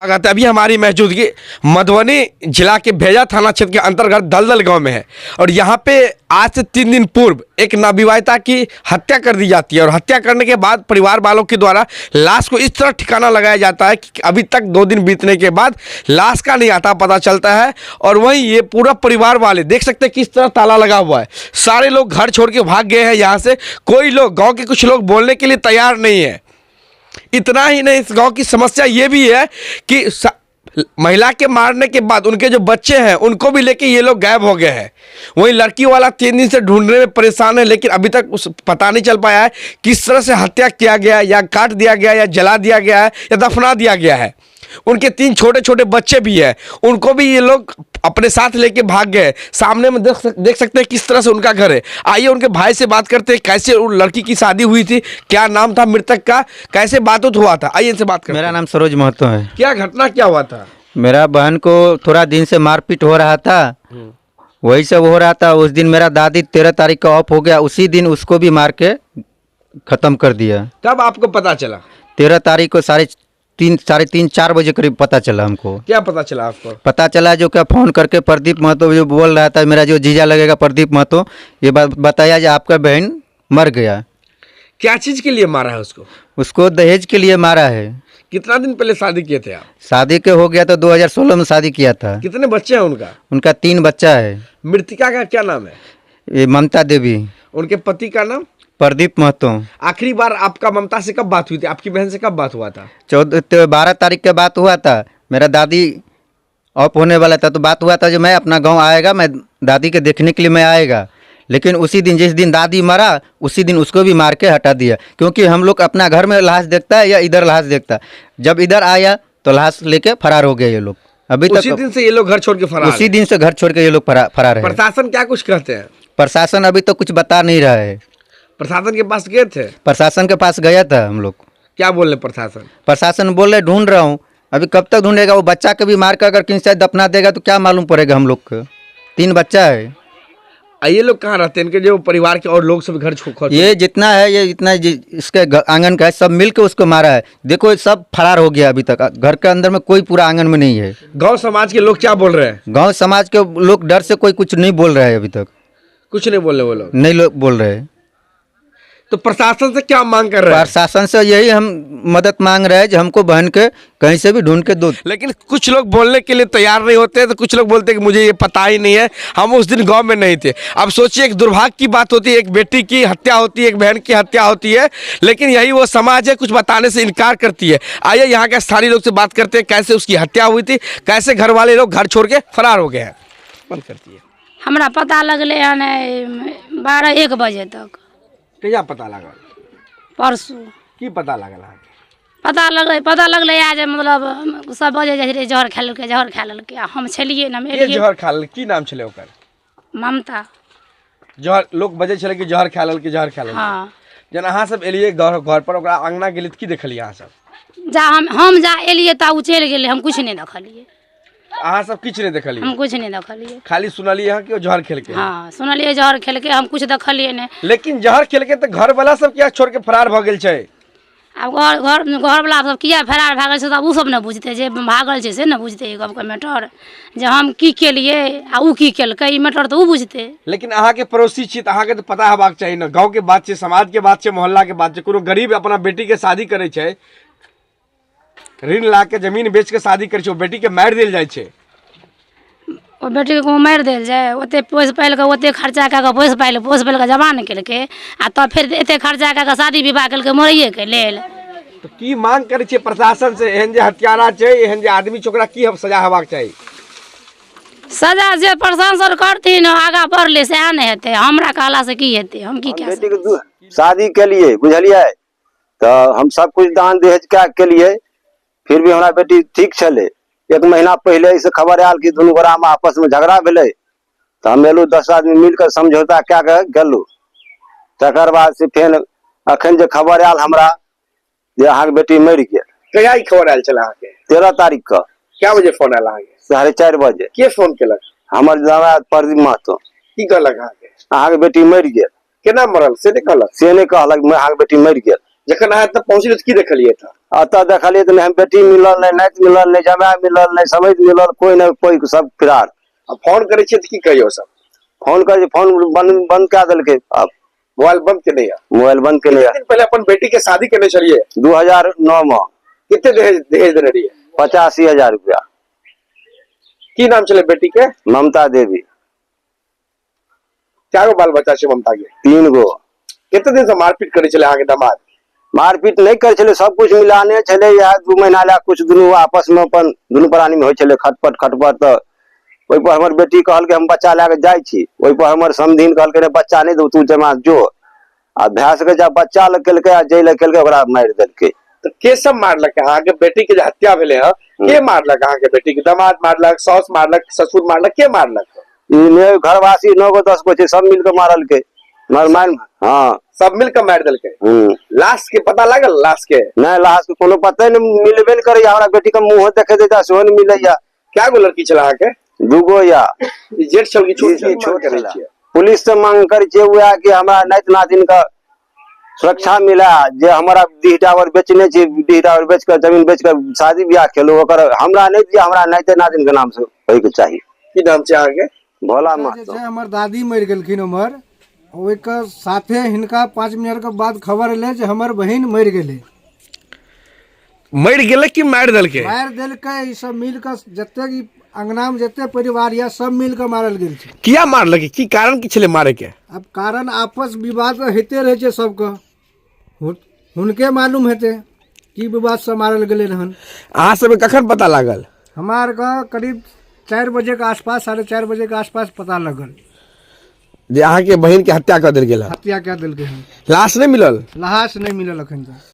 स्वागत है। अभी हमारी मौजूदगी मधुबनी जिला के भेजा थाना क्षेत्र के अंतर्गत दलदल गांव में है और यहाँ पे आज से 3 दिन पूर्व एक नवविवाहिता की हत्या कर दी जाती है और हत्या करने के बाद परिवार वालों के द्वारा लाश को इस तरह ठिकाना लगाया जाता है कि अभी तक 2 दिन बीतने के बाद लाश का नहीं आता पता चलता है। और वहीं ये पूरा परिवार वाले देख सकते हैं किस तरह ताला लगा हुआ है, सारे लोग घर छोड़ के भाग गए हैं यहाँ से। कोई लोग, गाँव के कुछ लोग बोलने के लिए तैयार नहीं है। इतना ही नहीं, इस गांव की समस्या ये भी है कि महिला के मारने के बाद उनके जो बच्चे हैं उनको भी लेके ये लोग गायब हो गए हैं। वहीं लड़की वाला 3 दिन से ढूंढने में परेशान है, लेकिन अभी तक उस पता नहीं चल पाया है किस तरह से हत्या किया गया है, या काट दिया गया है, या जला दिया गया है, या दफना दिया गया है। उनके 3 छोटे छोटे बच्चे भी हैं, उनको भी ये लोग अपने साथ लेके भाग गए। सामने में देख सकते हैं किस तरह से उनका घर है। आइए उनके भाई से बात करते हैं, कैसे उन लड़की की शादी हुई थी, क्या नाम था मृतक का, कैसे बात हुआ था। आइए इनसे बात करते मेरा हैं। नाम सरोज महतो है। क्या घटना क्या हुआ था? मेरा बहन को थोड़ा दिन से मारपीट हो रहा था, वही सब हो रहा था। उस दिन मेरा दादी 13 तारीख का ऑफ हो गया, उसी दिन उसको भी मार के खत्म कर दिया। कब आपको पता चला? 13 तारीख को 3:30 4 बजे करीब पता चला हमको। क्या पता चला आपको? पता चला जो क्या फोन करके प्रदीप महतो जो बोल रहा था, मेरा जो जीजा लगेगा प्रदीप महतो, ये बात बताया जो आपका बहन मर गया। क्या चीज के लिए मारा है उसको? उसको दहेज के लिए मारा है। कितना दिन पहले शादी किए थे आप? शादी के हो गया तो 2016 में शादी किया था। कितने बच्चे हैं उनका? उनका 3 बच्चा है। मृतिका का क्या नाम है? ये ममता देवी। उनके पति का नाम? प्रदीप महतो। आखिरी बार आपका ममता से कब बात हुई थी? आपकी बहन से कब बात हुआ था? 14 12 तारीख के बात हुआ था। मेरा दादी ऑफ होने वाला था तो बात हुआ था जो मैं अपना गांव आएगा, मैं दादी के देखने के लिए मैं आएगा। लेकिन उसी दिन, जिस दिन दादी मरा, उसी दिन उसको भी मार के हटा दिया। क्योंकि हम लोग अपना घर में लाश देखता है या इधर लाश देखता है। जब इधर आया तो लाश लेके फरार हो गए ये लोग। अभी उसी तक दिन से ये लोग घर छोड़ के फरार उसी हैं। दिन से घर छोड़ के ये लोग फरार है। प्रशासन क्या कुछ कहते हैं? प्रशासन अभी तो कुछ बता नहीं रहा है। प्रशासन के पास गए थे? प्रशासन के पास गया था हम लोग। क्या बोल रहे प्रशासन? प्रशासन बोल रहे ढूंढ रहा हूँ, अभी कब तक ढूंढेगा? वो बच्चा के भी मार कर अगर कहीं से दफना देगा तो क्या मालूम पड़ेगा हम लोग को। 3 बच्चा है। ये लोग कहाँ रहते हैं? इनके जो परिवार के और लोग सब घर छोड़ ये जितना है, ये इतना इसके आंगन का है, सब मिल के उसको मारा है। देखो सब फरार हो गया, अभी तक घर के अंदर में कोई पूरा आंगन में नहीं है। गांव समाज के लोग क्या बोल रहे हैं? गांव समाज के लोग डर से कोई कुछ नहीं बोल रहा है अभी तक। कुछ नहीं बोल रहे वो लोग? नहीं लोग बोल रहे हैं। तो प्रशासन से क्या मांग कर रहे हैं? प्रशासन से यही हम मदद मांग रहे हैं जो हमको बहन के कहीं से भी ढूंढ के दो। लेकिन कुछ लोग बोलने के लिए तैयार नहीं होते हैं, तो कुछ लोग बोलते हैं कि मुझे ये पता ही नहीं है, हम उस दिन गांव में नहीं थे। अब सोचिए, एक दुर्भाग्य की बात होती है, एक बेटी की हत्या होती है, एक बहन की हत्या होती है, लेकिन यही वो समाज है, कुछ बताने से इनकार करती है। आइए यहाँ के स्थानीय लोग से बात करते हैं, कैसे उसकी हत्या हुई थी, कैसे घर वाले लोग घर छोड़ के फरार हो गए हैं। बंद करती है। हमरा पता लगलै हन 12-1 बजे तक। कहिया पता लागल? परसू। की पता लागल अहाँके? पता लगलै आ जे मतलब सब बजे जाइ रहै जहर खा लेलकै, जहर खा लेलकै। आ हम छलियै ने, हम के एलियै। जहर खा लेलकै? की नाम छलै ओकर? ममता। जहर लोग बजै छलै कि जहर खा लेलकै, जहर खा लेलकै। हँ। जेना अहाँ सब एलियै घर घर पर, ओकरा अंगना गेलियै तऽ की देखलियै अहाँ सब? जा हम जा एलियै तऽ ओ चलि गेलै, हम किछु नहि देखलियै। अहाँ सब किछु नहि देखलियै? हम किछु नहि देखलियै। खाली सुनलियै हँ कि ओ जहर खेलकै? हँ, सुनलियै जहर खेलकै, हम किछु देखलियै नहि। लेकिन जहर खेलकै तऽ घर वाला सब किया छोड़ के फरार भऽ गेल छै? आब घर घर घरवला सब किया फरार भए गेल छै तऽ आब ओ सब ने बुझतै, जे भागल छै से ने बुझतै ई गपके मैटर, जे हम की केलियै आ ओ की केलकै, ई मैटर तऽ ओ बुझतै। लेकिन अहाँके पड़ोसी छी तऽ अहाँके तऽ पता हेबाक चाही ने। गाँव के बात छै, समाज के बात छै, मोहल्ला के बात छै। कोनो गरीब अपना बेटी के शादी करै छै, ऋण ला के जमीन बेच के शादी करै छै, ओ बेटी के मारि देल जाइ छै। ओ बेटीके कोनो मारि देल जाय? ओतेक पोसि पालि कऽ, ओतेक खर्चा कए कऽ पोसि पालि कऽ जवान केलकै आ तब फेर एतेक खर्चा कए कऽ शादी विवाह केलकै मरैएके लेल। तऽ की मांग करै छियै प्रशासन से? एहन जे हत्यारा छै, एहन जे आदमी छै, ओकरा की सजा हेबाक चाही? सजा जे प्रशासन करथिन, आगाँ बढ़लै सएह ने हेतै। हमरा कहलासँ की हेतै? हम की हम कए बेटीके सकै छी? शादी केलियै, बुझलियै? तऽ हम सब कुछ दान दहेज कए के केलियै, फिर भी हमरा बेटी ठीक छलै। 1 महीना पहिले एहिसँ खबर आयल कि दुनू गोरामे आपसमे झगड़ा भेलै, तऽ हम एलहुँ, 10 आदमी मिल कऽ समझौता कए कऽ गेलहुँ। तकर बाद से फेर अखन जे खबर आयल हमरा जे अहाँके बेटी मरि गेल। कहिया ई खबर आयल छल अहाँके? 13 तारीख के। कए बजे फोन आयल अहाँके? 4:30 बजे। के फोन केलक? हमर दादा प्रदीप महतो। की कहलक अहाँके? अहाँके बेटी मरि गेल। केना मरल से नहि कहलक? से नहि कहलक, अहाँके बेटी मरि गेल। जखन अहाँ एतऽ पहुँचलियै तऽ की देखलियै एतऽ? एतऽ देखलियै तऽ नहि हम बेटी मिलल, नहि नाति मिलल, नहि जमाय मिलल, नहि समैध मिलल, कोइ नहि कोइ, सब फिरार। आ फोन करै छियै तऽ की कहैया ओ सब? फोन करै फोन बंद बंद कए देलकै। आब मोबाइल बंद केने यऽ? मोबाइल बंद केने कते दिन पहिले अपन बेटी के शादी केने छलियै? 2009 मे। कते दहेज दहेज देने रहियै? 85,000 रुपया। की नाम छलै बेटी के? ममता देवी। कए गो बाल बच्चा छै ममता के? 3 गो। कते दिन से मारपीट करै छलै अहाँके दामाद? मारपीट नहि करै छलै, सब कुछ मिलाने छलै। इएह 2 महीना लए कुछ दुनू आपस मे अपन दुनू प्राणी मे होइ छलै खटपट खटपट। तऽ ओहिपर हमर बेटी कहलकै हम बच्चा लए कऽ जाइ छी। ओहिपर हमर समधिन कहलकै नहि बच्चा नहि देबौ, तू जमा जो। आ भए सकै छै बच्चा लग केलकै आ जाहि लग केलकै ओकरा मारि देलकै। तऽ के सब मारलक अहाँके बेटी के जे हत्या भेलै हँ? के मारलक अहाँके बेटी के? दामाद मारलक, साउस मारलक, ससुर मारलक, के मारलक? ई ने घरवासी 9 गो 10 गो छै, सब मिल कऽ मारलकै। मार मार हँ, सब मिल कऽ मारि देलकै। लाश के पता लागल? लाश के नहि, लाश के कोनो पते नहि मिलबे नहि करैया। हमरा बेटी के मुँहो देखे दैता सेहो नहि मिलैया। कए गो लड़की छल अहाँके? 2 गो। या ई जेठ छल कि छोट? ई छोट छल। पुलिस से मांग करै छियै उएह कि हमरा नाति नातिन के सुरक्षा मिला, जे हमरा डीह टावर बेचने छी, डीह टावर बेच कऽ जमीन बेच कऽ शादी बियाह केलहुँ, ओकर हमरा नहि दिअ, हमरा नाइते नातिन के नाम से होइके चाही। की नाम छै अहाँके? भोला जे महतो। छै हमर दादी मरि गेलखिन हमर, ओहिके साथे हिनका 5 मिनटके बाद खबर एलै जे हमर बहिन मरि गेलै। मरि गेलै कि मारि देलकै? मारि देलकै। ई सब मिल कऽ, जतेक ई अंगनामे जते परिवार यऽ सब मिल कऽ मारल गेल छै। किया मारलकै? की कारण की छलै मारे के? आब कारण आपस विवाद तऽ होइते रहै छै सबके, हुनके मालूम हेतै की विवादसँ मारल गेलै हन। अहाँ सबके कखन पता लागल? हमरा आरके करीब 4 बजेके आसपास, 4:30 बजेके आसपास पता लगल जे अहाँके बहिन के हत्या कऽ देल गेल हन। हत्या कए देलकै हन। लाश नहि मिलल? लहास नहि मिलल एखन तक।